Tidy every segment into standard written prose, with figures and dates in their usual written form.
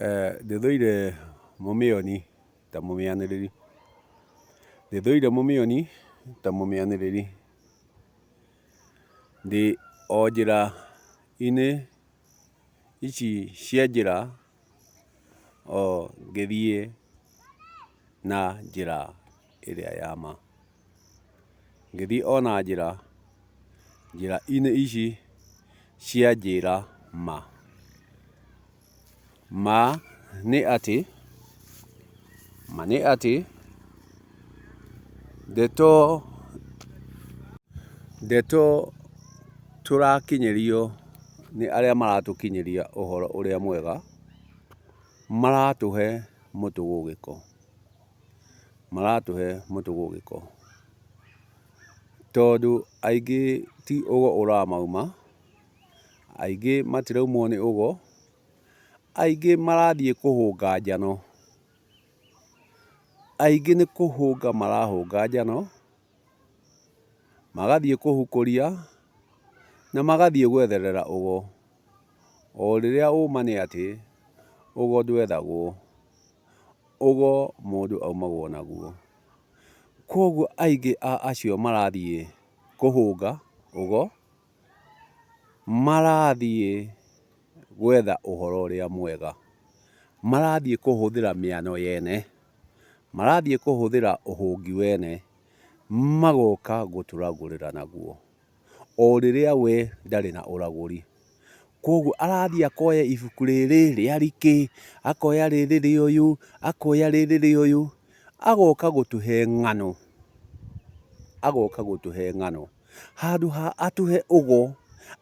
Ndĩthũire mũmĩoni ta mũmĩanĩrĩri. Ndĩthũire mũmĩoni ta mũmĩanĩrĩri. Ndĩ o njĩra-inĩ ici cia njĩra o ngĩthiĩ na njĩra ĩrĩa ya ma. Ngĩthiĩ o na njĩra, njĩra-inĩ ici cia njĩra ma. Ma nĩ atĩ, ma nĩ atĩ, ndeto, ndeto tũrakinyĩrio nĩ arĩa maratũkinyĩria ũhoro ũrĩa mwega, maratũhe mũtũgũgĩko, maratũhe mũtũgũgĩko. Tondũ aingĩ ti ũgo ũramauma, aingĩ matiraumwo nĩ ũgo, aingĩ marathiĩ kũhũnga njano, aingĩ nĩ kũhũnga marahũnga njano, magathiĩ kũhukũria na magathiĩ gwetherera ũgo, o rĩrĩa ũma nĩ atĩ, ũgo ndwethagwo, ũgo mũndũ aumagwo naguo. Kwoguo aingĩ a acio marathiĩ kũhũnga ũgo, marathiĩ gwetha ũhoro ũrĩa mwega, marathiĩ kũhũthĩra mĩano yene, marathiĩ kũhũthĩra ũhũngi wene, magoka gũtũragũrĩra naguo. O rĩrĩa we ndarĩ na ũragũri. Koguo arathiĩ akoya ibuku rĩrĩ rĩa Rikĩ, akoya rĩrĩ rĩa ũyũ, akoya rĩrĩ rĩa ũyũ, agoka gũtũhe ng'ano, agoka gũtũhe ng'ano. Handũ ha atũhe ũgo,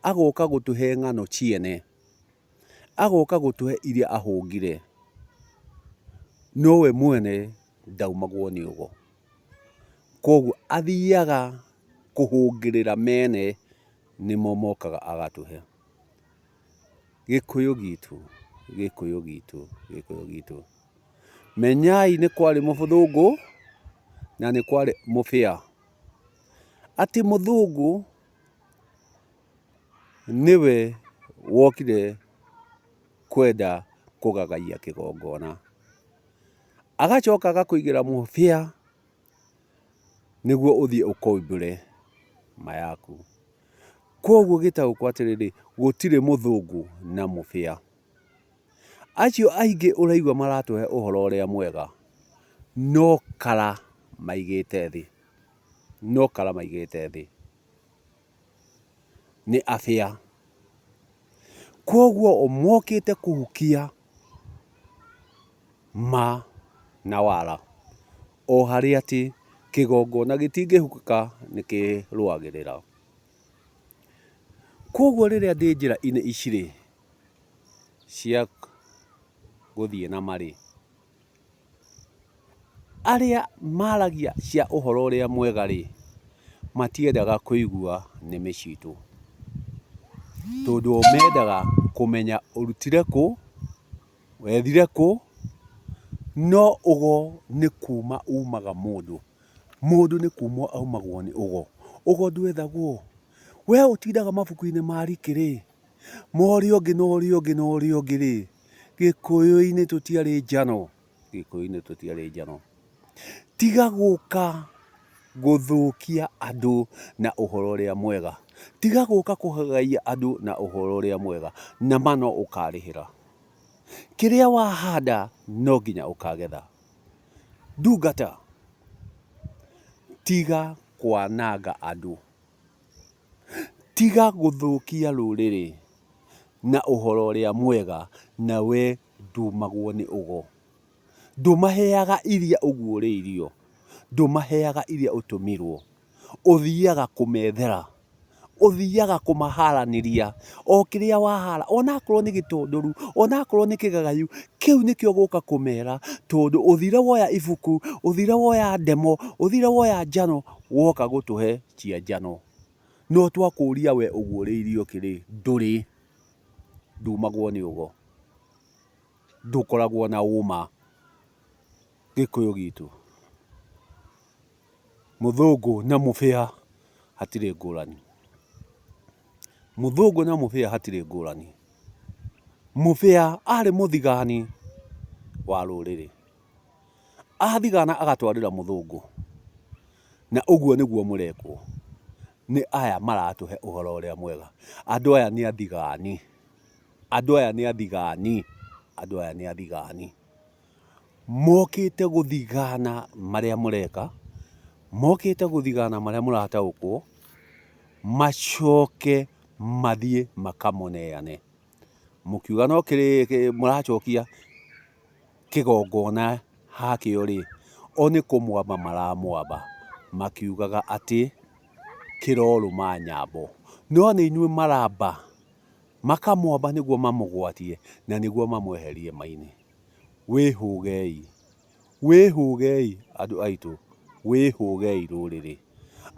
agoka gũtũhe ng'ano ciene, agoka gũtũhe iria ahũngire, no we mwene ndaumagwo nĩ ũgo. Koguo athiaga kũhũngĩrĩra mene nĩmo mokaga agatũhe. Gĩkũyũ gitũ, Gĩkũyũ gitũ, Gĩkũyũ gitũ. Menyai nĩ kwarĩ mũthũngũ na nĩ kwarĩ mũbĩa. Atĩ mũthũngũ nĩwe wokire kwenda kũgagaia kĩgongona. Agacoka agakũigĩra mũbĩa nĩguo ũthiĩ ũkoimbũre ma yaku. Koguo gĩtaũkwo atĩrĩrĩ, gũtirĩ mũthũngũ na mũbĩa. Acio aingĩ ũraigua maratũhe ũhoro ũrĩa mwega, no kara maigĩte thĩ, no kara maigĩte thĩ. Nĩ abĩa. Koguo o mokĩte kũhukia ma na wara. O harĩa atĩ kĩgongona gĩtingĩhukĩka nĩ kĩrũagĩrĩra. Koguo rĩrĩa ndĩ njĩra-inĩ ici rĩ, cia gũthiĩ na ma rĩ, arĩa maragia cia ũhoro ũrĩa mwega rĩ, matiendaga kũigua nĩmĩ citũ, tondũ o mendaga kũmenya ũrutire kũ, wethire kũ, no ũgo nĩ kuma umaga mũndũ, mũndũ nĩ kumwo aumagwo nĩ ũgo, ũgo ndwethagwo, we ũtindaga mabuku-inĩ ma Ricky rĩ, ma ũrĩa ũngĩ na ũrĩa ũngĩ na ũrĩa ũngĩ rĩ, Gĩkũyũ-inĩ tũtiarĩ njano, Gĩkũyũ-inĩ tũtiarĩ njano. Tiga gũka gũthũkia andũ na ũhoro ũrĩa mwega, tiga gũka kũhagaia andũ na ũhoro ũrĩa mwega, na ma no ũkarĩhĩra. Kĩrĩa wahanda no nginya ũkagetha. Ndungata, tiga kwananga andũ. Tiga gũthũkia rũrĩrĩ na ũhoro ũrĩa mwega na we ndumagwo nĩ ũgo. Ndũmaheaga iria ũguũrĩirio, ndũmaheaga iria ũtũmirwo, ũthiaga kũmethera, ũthiaga kũmaharanĩria o kĩrĩa wahara, onakorwo nĩ gĩtondoru, onakorwo nĩ kĩgagayu, kĩu nĩkĩo ũgũka kũmera, tondũ ũthire woya ibuku, ũthire woya ndemo, ũthire woya njano, woka gũtũhe cia njano. No twakũria we ũguũrĩirio kĩ rĩ, ndũrĩ. Ndumagwo nĩ ũgo. Ndũkoragwo na ũma. Gĩkũyũ gitũ. Mũthũngũ na mũbĩa hatirĩ ngũrani. Mũthũngũ na mũbĩa hatirĩ ngũrani. Mũbĩa arĩ mũthigani. wa rũrĩrĩ. Athigana agatwarĩra mũthũngũ. Na ũguo nĩguo mũrekwo nĩ aya maratũhe ũhoro ũrĩa mwega. Andũ aya nĩ athigani, andũ aya nĩ athigani, andũ aya nĩ athigani. Mokĩte gũthigana marĩa mũreka, mokĩte gũthigana marĩa mũrataũkwo, macoke mathiĩ makamũneane. Mũkiuga no mũracokia kĩgongona hakĩo rĩ, o nĩ kũmwamba maramwamba makiugaga atĩ kĩrorũma nyambo. No nĩ inyuĩ maramba, makamwamba nĩguo mamũgwatie na nĩguo mamweherie ma-inĩ. Wĩhũgei, wĩhũgei andũ aitũ, wĩhũgei rũrĩrĩ.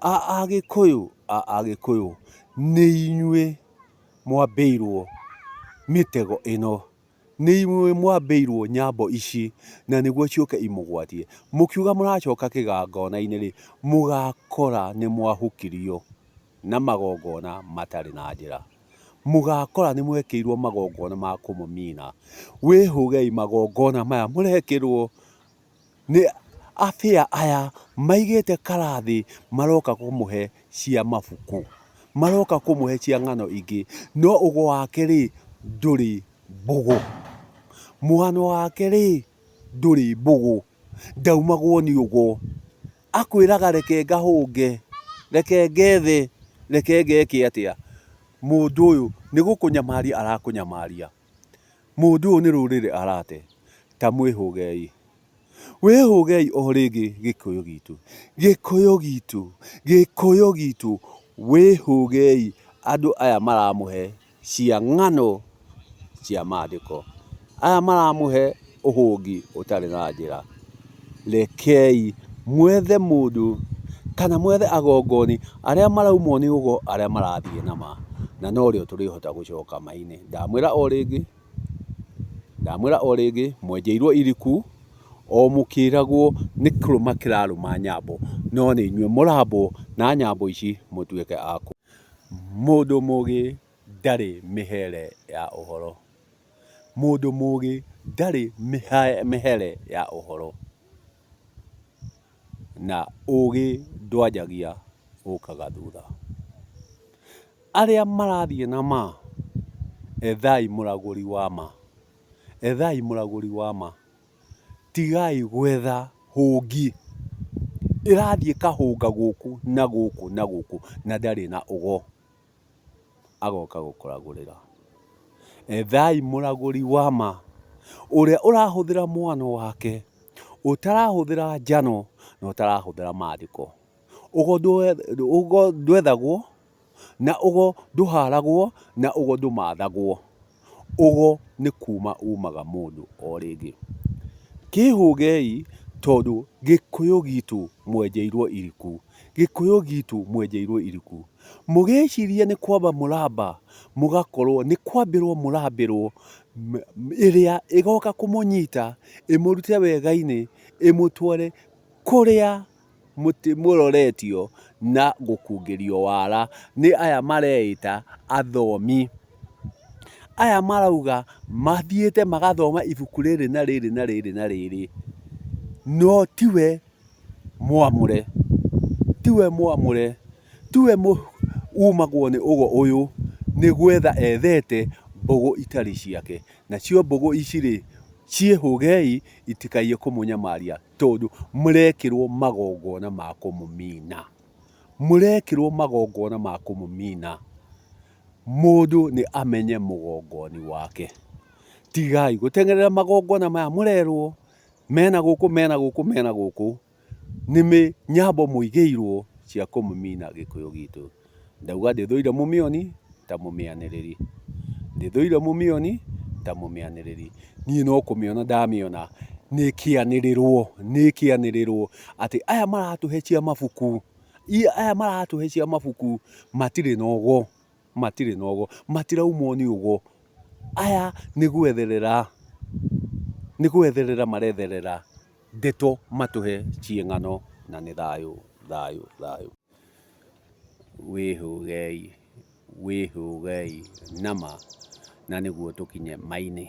A Agĩkũyũ, a Agĩkũyũ, nĩ inyuĩ mwambĩirwo mĩtego ĩno, nĩ inyuĩ mwambĩirwo nyambo ici na nĩguo ciũke imũgwatie. Mũkiuga mũracoka kĩgangona-inĩ rĩ, mũgakora nĩ mwahukirio na magongona matarĩ na njĩra. Mũgakora nĩ mwekĩirwo magongona ma kũmũmina. Wĩhũgei magongona maya mũrekĩrwo nĩ abĩa aya maigĩte karathi maroka kũmũhe cia mabuku, maroka kũmũhe cia ng'ano ingĩ, no ũgo wake rĩ, ndũrĩ mbũgũ. Mũgano wake rĩ, ndũrĩ mbũgũ, ndaumagwo nĩ ũgo. Akwĩraga reke ngahũnge, reke ngethe, reke ngeke atĩa. Mũndũ ũyũ nĩ gũkũnyamaria arakũnyamaria. Mũndũ ũyũ nĩ rũrĩrĩ arate. Ta mwĩhũgei. Wĩhũgei o rĩngĩ Gĩkũyũ gitũ. Gĩkũyũ gitũ, Gĩkũyũ gitũ, wĩhũgei andũ aya maramũhe cia ng'ano cia mandĩko. Aya maramũhe ũhũngi ũtarĩ na njĩra. Rekei mwethe mũndũ kana mwethe agongoni arĩa maraumwo nĩ ũgo arĩa marathiĩ na ma, na norĩo tũrĩhota gũcoka ma-inĩ. Ndamwĩra o rĩngĩ, ndamwĩra o rĩngĩ, mwenjeirwo iriku, o mũkĩragwo nĩ kũrũma kĩrarũma nyambo, no nĩ inyuĩ mũrambwo na nyambo ici mũtuĩke a kũ. Mũndũ mũgĩ ndarĩ mĩhere ya ũhoro. Mũndũ mũgĩ ndarĩ mĩhere ya ũhoro. Na ũgĩ ndwanjagia ũkaga thutha. Arĩa marathiĩ na ma, ethai mũragũri wa ma. Ethai mũragũri wa ma. Tigai gwetha hũngi ĩrathiĩ ĩkahũnga gũkũ na gũkũ na gũkũ na ndarĩ na ũgo, agoka gũkũragũrĩra. Ethai mũragũri wa ma, ũrĩa ũrahũthĩra mwano wake, ũtarahũthĩra njano na ũtarahũthĩra mandĩko. Ũgo ndwethagwo, na ũgo ndũharagwo, na ũgo ndũmathagwo. Ũgo nĩ kuma umaga mũndũ o rĩngĩ. Kĩhũgei tondũ Gĩkũyũ gitũ mwenjeirwo iriku, Gĩkũyũ gitũ mwenjeirwo iriku. Mũgĩciria nĩ kwamba mũramba, mũgakorwo nĩ kwambĩrwo mũrambĩrwo, ĩrĩa ĩgoka kũmũnyita, ĩmũrute wega-inĩ, ĩmũtware kũrĩa mũroretio na gũkungĩrio wara nĩ aya mareĩta athomi. Aya marauga mathiĩte magathoma ibuku rĩrĩ na rĩrĩ na rĩrĩ na rĩrĩ, no tiwe mwamũre, tiwe mwamũre, tiwe umagwo nĩ ũgo ũyũ, nĩ gwetha ethete mbũgũ itarĩ ciake. Nacio mbũgũ ici rĩ, ciĩhũgei itikaiye kũmũnyamaria. Tondũ mũrekĩrwo magongona ma kũmũmina. Mũrekĩrwo magongona ma kũmũmina. Mũndũ nĩ amenye mũgongoni wake. Tigai gũteng'erera magongona maya mũrerwo mena gũkũ, mena gũkũ, mena gũkũ. Nĩ mĩnyambo mũigĩirwo cia kũmũmina Gĩkũyũ gitũ. Ndauga ndĩthũire mũmĩoni ta mũmĩanĩrĩri. Ndĩthũire mũmĩoni ta mũmĩanĩrĩri. Niĩ no kũmĩona ndamĩona nĩ ĩkĩanĩrĩrwo, nĩ ĩkĩanĩrĩrwo atĩ aya maratũhe cia mabuku, aya maratũhe cia mabuku matirĩ na ũgo, matirĩ na ũgo, matiraumwo nĩ ũgo. Aya nĩ gwetherera, nĩ gwetherera maretherera ndeto matũhe ciĩ ng'ano na nĩ thayũ, thayũ, thayũ. Wĩhũgei, wĩhũgei na ma, na nĩguo tũkinye ma-inĩ.